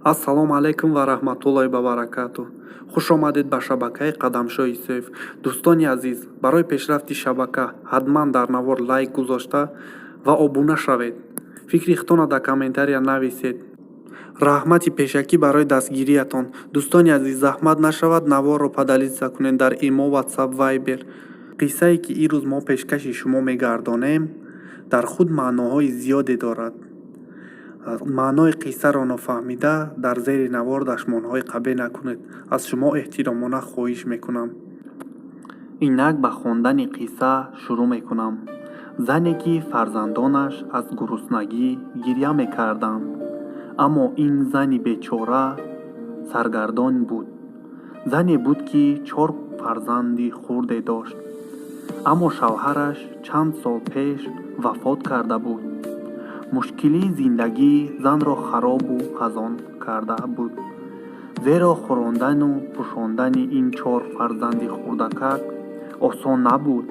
Ассалому алайкум ва раҳматуллоҳи ва баракатуҳ. Хуш омадед ба шабакаи Қадамшоҳ Исоев. Дӯстони азиз, барои пешрафти шабака ҳатман дар навор лайк гузошта ва обуна шавед. Фикри худтонро дар комментария нависед. Раҳмати пешакӣ барои дастгириятон. Дӯстони азиз, заҳмат нашавад, наворро поделиться кунед дар имо, ватсап, вайбер. Қиссае, ки ирӯз мо пешкаши шумо мегардонем, дар худ маъноҳои зиёде дорад. Маънои қиссаро нофаҳмида дар зери навор дашмонҳои қабеҳ накунед. Аз шумо эҳтиромона хоҳиш мекунам. Инак ба хондани қисса шурӯъ мекунам. Зане, ки фарзандонаш аз гуруснагӣ гиря мекарданд. Аммо ин зани бечора саргардон буд. Зане буд, ки чор фарзанди хурде дошт. Аммо шавҳараш чанд сол пеш вафот карда буд. Мушкилии зиндагӣ занро харобу хазон карда буд. Зеро хӯрондану пӯшондани ин чор фарзанди хурдакак осон набуд.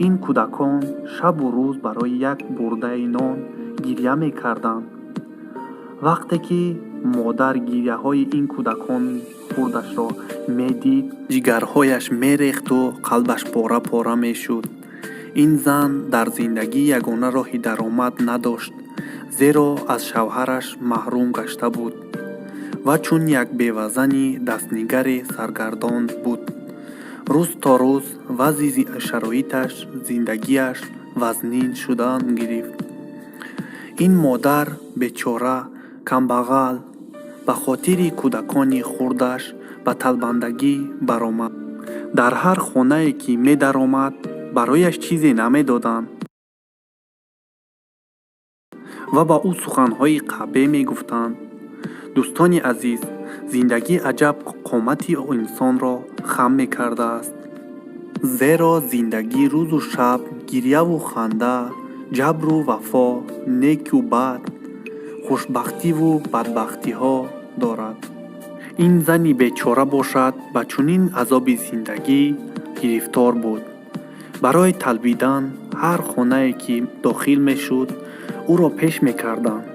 Ин кӯдакон шабу рӯз барои як бурдаи нон гиря мекарданд. Вақте ки модар гиряҳои ин кӯдакони хурдашро медид, ҷигарҳояш мерехту қалбаш пора-пора мешуд. Ин зан дар зиндагӣ ягона роҳи даромад надошт, зеро аз шавҳараш маҳрум гашта буд ва чун як бевазани дастнигаре саргардон буд. Рӯз то рӯз вазъи шароиташ, зиндагиаш вазнин шудан гирифт. Ин модар бечора, камбағал ба хотири кӯдакони хурдаш ба талбандагӣ баромад. Дар ҳар хонае, ки медаромад, барояш чизе намедоданд ва ба ӯ суханҳои қабеҳ мегуфтанд. Дӯстони азиз, зиндагӣ аҷаб қомати инсонро хам мекардааст. Зеро зиндагӣ рӯзу шаб, гиряву ханда, ҷабру вафо, неку бад, хушбахтиву бадбахтиҳо дорад. Ин зани бечора бошад, ба чунин азоби зиндагӣ гирифтор буд. Барои талбидан ҳар хонае, ки дохил мешуд, ӯро пеш мекарданд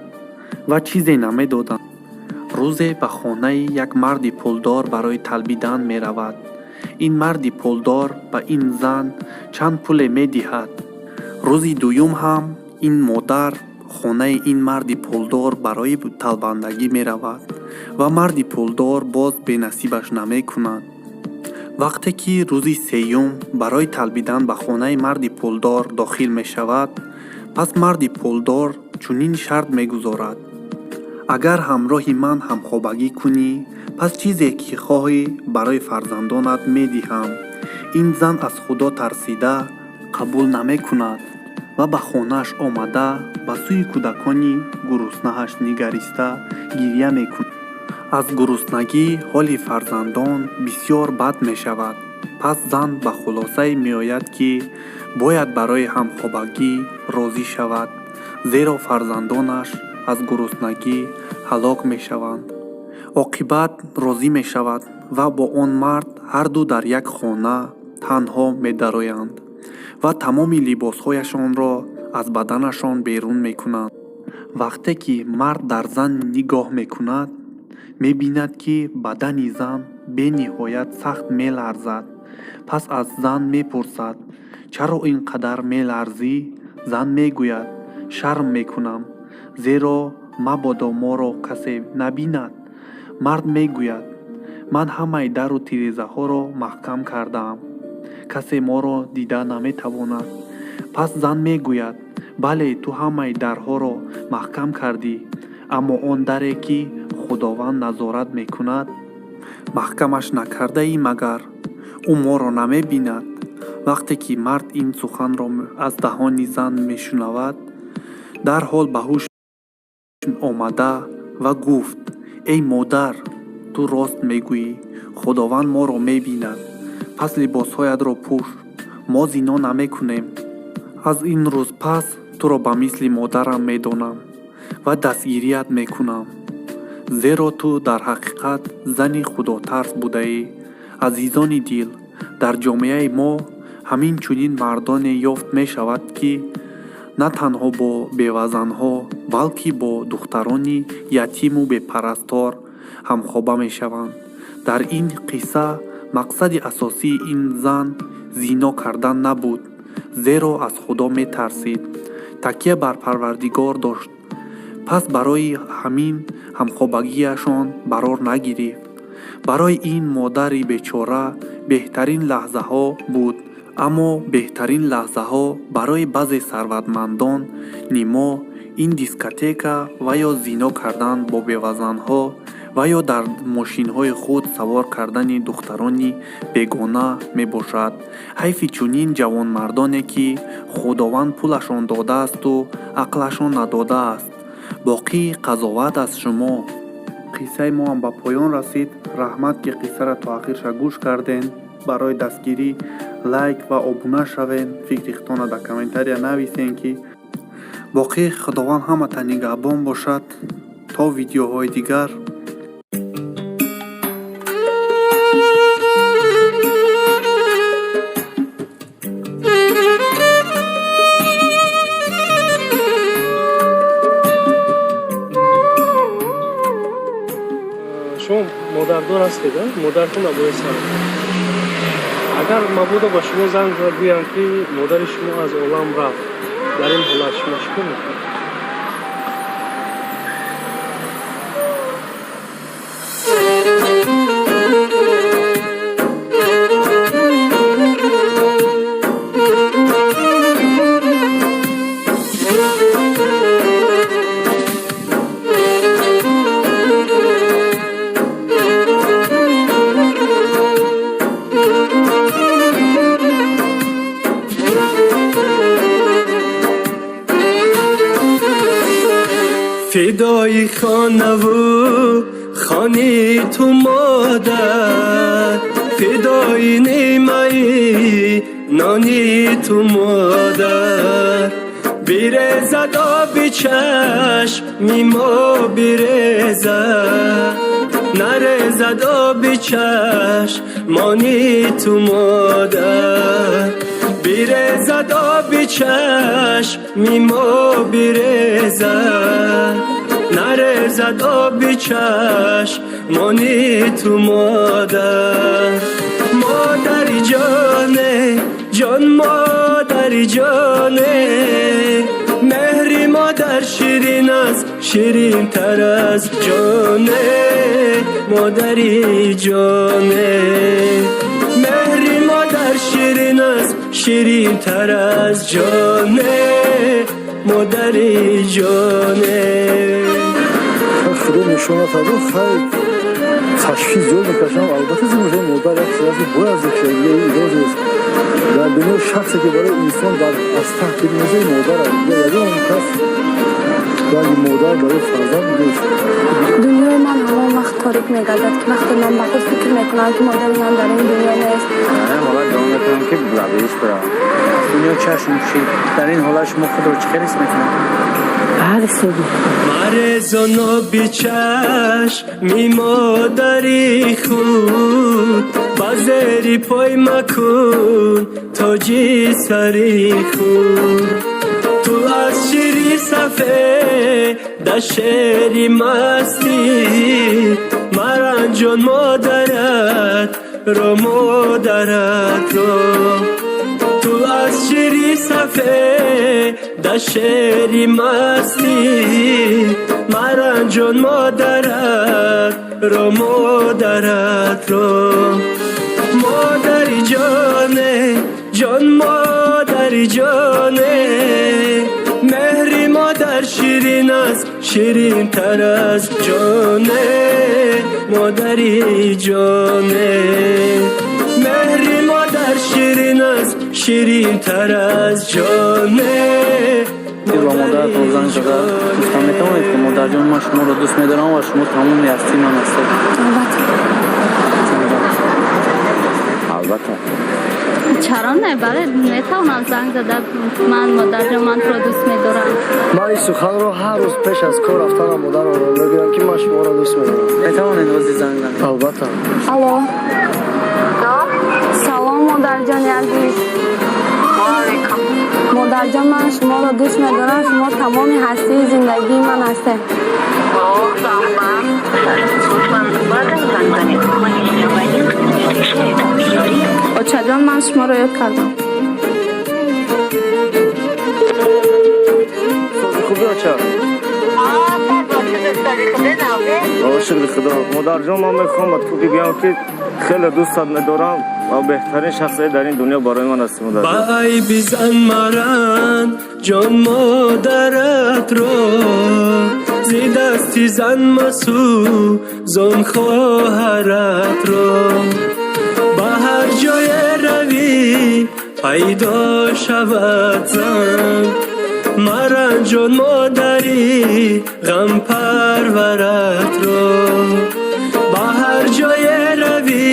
ва чизе намедоданд. Рӯзе ба хонаи як марди пулдор барои талбидан меравад. Ин марди пулдор ба ин зан чанд пуле медиҳад. Рӯзи дуюм ҳам ин модар хонаи ин марди пулдор барои талбандагӣ меравад ва марди пулдор боз бенасибаш намекунад. Вақте ки рӯзи сеюм барои талбидан ба хонаи марди пулдор дохил мешавад, пас марди пулдор чунин шарт мегузорад: агар ҳамроҳи ман ҳамхобагӣ кунӣ, пас чизе ки хоҳӣ барои фарзандонат медиҳам. Ин зан аз Худо тарсида қабул намекунад ва ба хонааш омада ба сӯи кӯдакони гуруснааш нигариста гиря мекунад. Аз гуруснагӣ ҳоли фарзандон бисёр бад мешавад. Пас зан ба хулосае меояд, ки бояд барои ҳамхобагӣ розӣ шавад, зеро фарзандонаш аз гуруснагӣ ҳалок мешаванд. Оқибат розӣ мешавад ва бо он мард ҳарду дар як хона танҳо медароянд ва тамоми либосҳояшонро аз баданашон берун мекунанд. Вақте ки мард дар зан нигоҳ мекунад, мебинад, ки бадани зан бениҳоят сахт меларзад. Пас аз зан мепурсад: чаро ин қадар меларзӣ? Зан мегӯяд: шарм мекунам, зеро мабодо моро касе набинад. Мард мегӯяд: ман ҳамаи дару тирезаҳоро маҳкам кардаам, касе моро дида наметавонад. Пас зан мегӯяд: бале, ту ҳамаи дарҳоро маҳкам кардӣ, аммо он даре, ки Худованд назорат мекунад, маҳкамаш накардаӣ магар? Ӯ моро намебинад. Вақте ки мард ин суханро аз даҳони зан мешунавад, дарҳол ба ҳуш омада ва гуфт: эй модар, ту рост мегӯӣ, Худованд моро мебинад. Пас либосҳоятро пӯш, мо зино намекунем. Аз ин рӯз пас туро ба мисли модарам медонам ва дастгирият мекунам, зеро ту дар ҳақиқат зани худотарс будаӣ. Азизони дил, дар ҷомеаи мо ҳамин чунин мардоне ёфт мешавад, ки На танҳо бо бевазанҳо, балки бо духтарони ятиму бепарастор ҳамхоба мешаванд. Дар ин қисса мақсади асосии ин зан зино кардан набуд, зеро аз Худо метарсид, такя бар Парвардигор дошт. Пас барои ҳамин ҳамхобагиашон барор нагирифт. Барои ин модари бечора беҳтарин лаҳзаҳо буд, аммо беҳтарин лаҳзаҳо барои баъзе сарватмандон мо ин дискотека ва ё зино кардан бо бевазанҳо ва ё дар мошинҳои худ савор кардани духтарони бегона мебошад. Ҳайфи чунин ҷавонмардоне, ки Худованд пулашон додаасту ақлашон надодааст. Боқӣ қазоват аз шумо. Қиссаи моам ба поён расид. Раҳмат, ки қиссаро то ахирша гӯш кардем. Барои дастгирӣ лайк ва обуна шавед. Фикри худтонро дар комментария нависен, ки боқӣ Худованд ҳамата нигаҳбон бошад. То видеоҳои дигар. Шумо модардор ҳастед, модаратон абои сар. Агар мабодо ба шумо занг зада гӯянд, ки модари шумо аз олам рафт, дар ин ҳолат шумо чӣ кор мекунед? Фидои хонаву хони ту модар, фидои нимаи нони ту модар. Бирезад оби чашми мо, бирезад, нарезад оби чашмони ту модар. Бирезад оби чашми мо, бирезад, нарезад оби чашмони ту модар. Модари ҷоне, ҷон, модари ҷоне, меҳри модар ширин аст, ширинтар аз ҷоне. Модари ҷоне, меҳри модар ширин аст, ширинтар аз ҷоне. Модари ҷоне. Худо нишона таду, хай, ташвиш зиёд мекашам, албатта. Зимошаи модар як чиз аст, бояд зикр шавад, илоҷ нест. Дар дунё шахсе ки барои инсон дар аз таҳт мезаи модар аст, ягон кас ранги модар барои фарзанд нест. Дунёи ман ҳамон вақт торик мегардад, ки вақте ман ба худ фикр мекунам, ки модари ман дар ин дунё нест. Дар ин ҳолат дуо мекунам, ки ба биҳишт биравам. Аз дунё чашм пӯшид, дар ин ҳолат шумо худро чӣ хел ҳис мекунед? Баъди суди. Марезон оби чашми модари худ, ба зери пой макун тоҷи сари худ. Ту аз шири сафеда шери мастӣ, маранҷон модарат ро, модарат ро. Ту аз шири сафеда шери мастӣ, маранҷон модарат ро, модарат ро. Модари ҷоне, ҷон, модари ҷоне, меҳри модар ширин аст, ширинтар аз ҷоне. Модари ҷоне, меҳри модар ширин аст, ширинтар аз ҷоне. Ба модаратон занг зада гуфта метавонед, ки модарҷон, ман шуморо дӯст медорам ва шумо тамоми ҳастии ман ҳастед? Албатта. Албатта. Чаро не? Бале, метавонам занг зада: ман, модарҷон, ман туро дӯст медорам. Ман ин суханро ҳар рӯз пеш аз кор рафтанам модарамро мегӯям, ки ман шуморо дӯст медорам. Метавонед ҳозир занг занед? Албатта. Алло, салом, модарҷони азиз. Ваалайкум. Модарҷон, ман шуморо дӯст медорам, шумо тамоми ҳастии зиндагии ман ҳастед. Очаҷон, ман шуморо ёд кардам. Хуби, оча? Шукри Худо. Модарҷон, ман мехоҳам ба ту бигӯям, ки хеле дӯстат медорам ва беҳтарин шахсие дар ин дунё барои ман ҳасти, модарҷон. Ба айби зан маран ҷон модаратро, зи дасти зан масӯзон хоҳаратро. Ба ҳар ҷое равӣ, пайдо шавад зан, маранҷон модари ғампарваратро. Ба ҳар ҷое равӣ,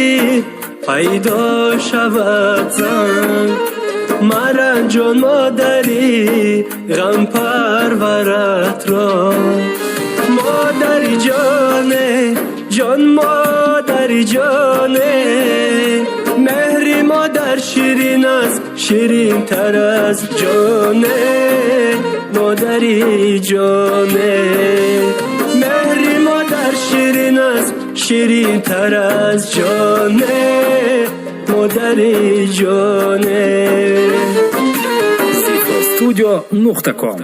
пайдо шавад зан, маранҷон модари ғампарваратро. Модари ҷоне, ҷон модари ҷоне, меҳри модар ширин аст, ширинтар аз ҷоне, модари ҷоне. Меҳри модар ширин аст, ширинтар аз ҷоне, модари ҷоне. Studio нуқта ком.